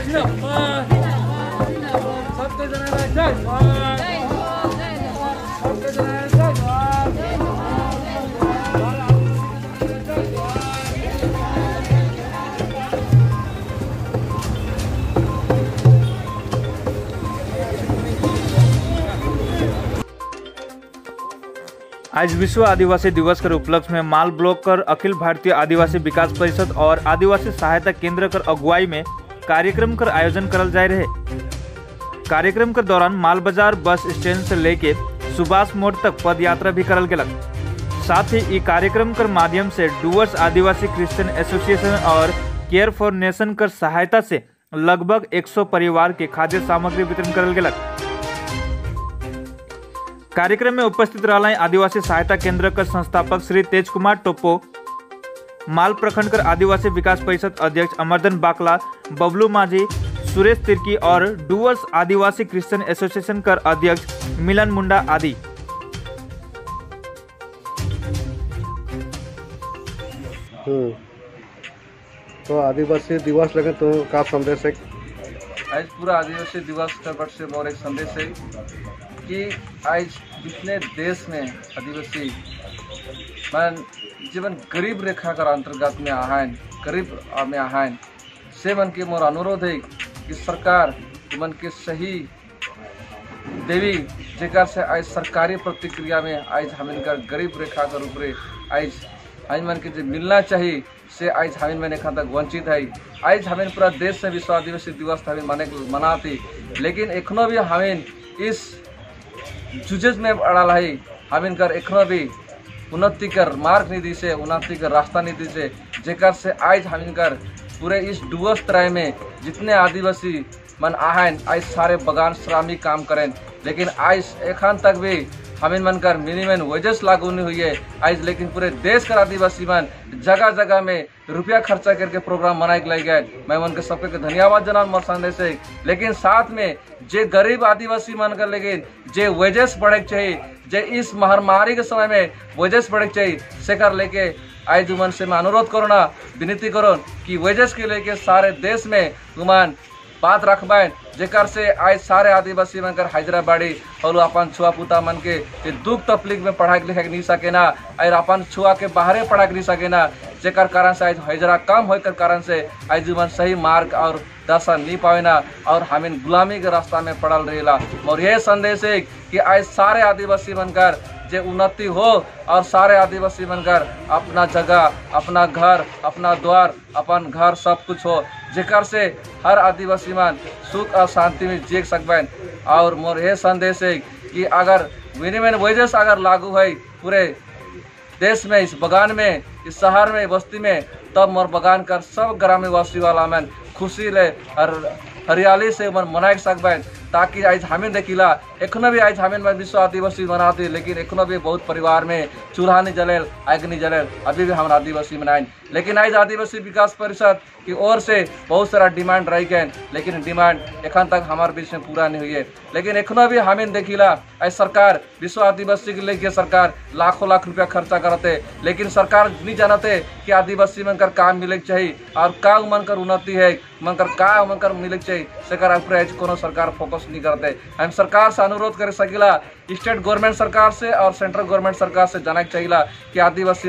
आज विश्व आदिवासी दिवस के उपलक्ष्य में माल ब्लॉक कर अखिल भारतीय आदिवासी विकास परिषद और आदिवासी सहायता केंद्र कर अगुवाई में कार्यक्रम कर आयोजन करल जाए रहे। कार्यक्रम के दौरान माल बाजार बस स्टैंड से लेके सुभाष मोड़ तक पद यात्रा भी करल गेलक। साथ ही ई कार्यक्रम कर माध्यम से डुअर्स आदिवासी क्रिश्चियन एसोसिएशन और केयर फॉर नेशन कर सहायता से लगभग 100 परिवार के खाद्य सामग्री वितरण करल गेलक। कार्यक्रम में उपस्थित रहल आदिवासी सहायता केंद्र के संस्थापक श्री तेज कुमार टोप्पो, माल प्रखंड कर आदिवासी विकास परिषद अध्यक्ष अमरदन बाकला, बबलू माझी, सुरेश तिर्की और डुअर्स आदिवासी क्रिश्चियन एसोसिएशन कर अध्यक्ष मिलन मुंडा आदि। तो आदिवासी दिवस लगे तो का संदेश है? आज पूरा आदिवासी दिवस का से मोर एक संदेश है कि आज जितने देश में आदिवासी मन जीवन गरीब रेखा कर अंतर्गत में आहान, गरीब में आहान, से मन के मोर अनुरोध है कि सरकार मन के सही देवी जेकर से आज सरकारी प्रतिक्रिया में आज हमिन कर गरीब रेखा कर ऊपरे आज आज मन के जो मिलना चाहिए से आज हमिन मैंने एखन तक वंचित है। आज हमिन पूरा देश से विश्व आदिवासी दिवस हमिन मनाती, लेकिन एखनो भी हमिन इस जुझेज में अड़ाल है। हमिन कर एखनो भी उन्नति कर मार्ग निधि से, उन्नति कर रास्ता निधि से जेकर से आज हमिन कर पूरे इस डुअर्स तराई में जितने आदिवासी मन आहन आज सारे बगान श्रमिक काम करें, लेकिन आज एखन तक भी हमिन मन कर मिनिमम वेजेस लागू नहीं हुई है आज। लेकिन पूरे देश कर आदिवासी मन जगह जगह में रुपया खर्चा करके प्रोग्राम मनाए के गए। मैं मन के सबके के धन्यवाद जना मोर संदेश है। लेकिन साथ में जे गरीब आदिवासी मन कर लेकिन जे वेजेस बढ़े चाहिए, जे इस महामारी के समय में वेजेस बढ़े चाहिए से कर लेके आज मन से मैं अनुरोध करो ना, विनती करो कि वेजेस के लेके सारे देश में उमान बात रखबाइन जेकर से आज सारे आदिवासी मन कर हैदराबादी और अपन छुआ पुता मन के दुख तकलीफ में पढ़ाई लिखाई नहीं सकेना और अपन छुआ के बाहरे पढ़ाई नहीं सकेना, जेकर कारण से आज हैजरा कम होए के कारण से आज मन सही मार्ग और दशा नहीं पावेना और हमें गुलामी के रास्ता में पड़ल रहेला। और यह संदेश है कि आज सारे आदिवासी बनकर जे उन्नति हो और सारे आदिवासी बनकर अपना जगह, अपना घर, अपना द्वार, अपन घर सब कुछ हो, जेकर से हर आदिवासी मन सुख और शांति में जी सकबैन। और मोर यह संदेश है कि अगर मिनिमम वेजेस अगर लागू है पूरे देश में, इस बगान में, इस शहर में, बस्ती में, तब मोर बगान कर सब ग्रामीणवासी वाला मन खुशी ले और हरियाली से मन मनाए सकबैन। ताकि आज हमें देखिला एखनो भी आज हमें विश्व आदिवासी मनाती, लेकिन एखनो भी बहुत परिवार में चूल्हा नहीं जलेल, आग नहीं जलेल, अभी भी हम आदिवासी मनाएं। लेकिन आज आदिवासी विकास परिषद की ओर से बहुत सारा डिमांड रही गए, लेकिन डिमांड एखन तक हमारे बीच में पूरा नहीं हुई है। लेकिन एखनो भी हमें देखिला आज सरकार विश्व आदिवासी के लेके सरकार लाखों लाख रुपया खर्चा करते, लेकिन सरकार नहीं जानते कि आदिवासी मन कर काम मिले चाहिए और का मन कर उन्नति है, मन कर का मन कर मिले चाहिए, सरकार ऊपर कोनो सरकार फोकस नहीं करते। हम सरकार से अनुरोध कर सकीला, स्टेट गवर्नमेंट सरकार से और सेंट्रल गवर्नमेंट सरकार से जाना चाहिए कि आदिवासी